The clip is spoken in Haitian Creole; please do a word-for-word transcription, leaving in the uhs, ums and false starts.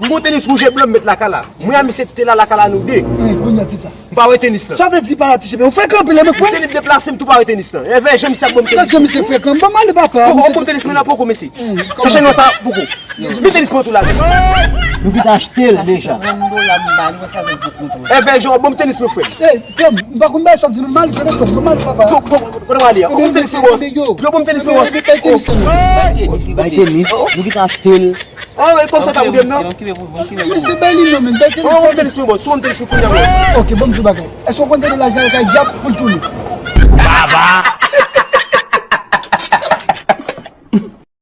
M gon tenis wouj e blan m met lakay la. Mwen a misye te la lakay la nou de. Kounye a kisa? M pa wè tenis lan. Sa vle di pa la ti chepe. Ou frekan anpil e mwen. Misye li deplase m tou pa wè tenis lan. Envè jan misye ap ban m Gad tenis. jan misye frekan. Ban m ale papa. Poko, ou ban m tenis mwen nan poko mesye. Chache non sa poko. Men tenis mwen tou la. Nou ki te achte l deja. Envè jan ou ban m tenis mwen frè. Ey, frè m, m pa konn bay sa w di nou mal, tande frè m, nou mal papa. Kote w ale a? Ou ban m tenis mwen bòs. Yo ban m tenis mwen bòs. Bay tenis mwen. Bay tenis. Nou ki te achte l. Ah, e kòb sa ta pou de m nan. Misye bay li non men, bay tenis Ou ban m mwen. Tenis mwen bòs. Ou ban m tenis mwen kounye a. Ok, bon m di bagay. Èske w konn tande lajan kay dyab pou l tounen? Baba.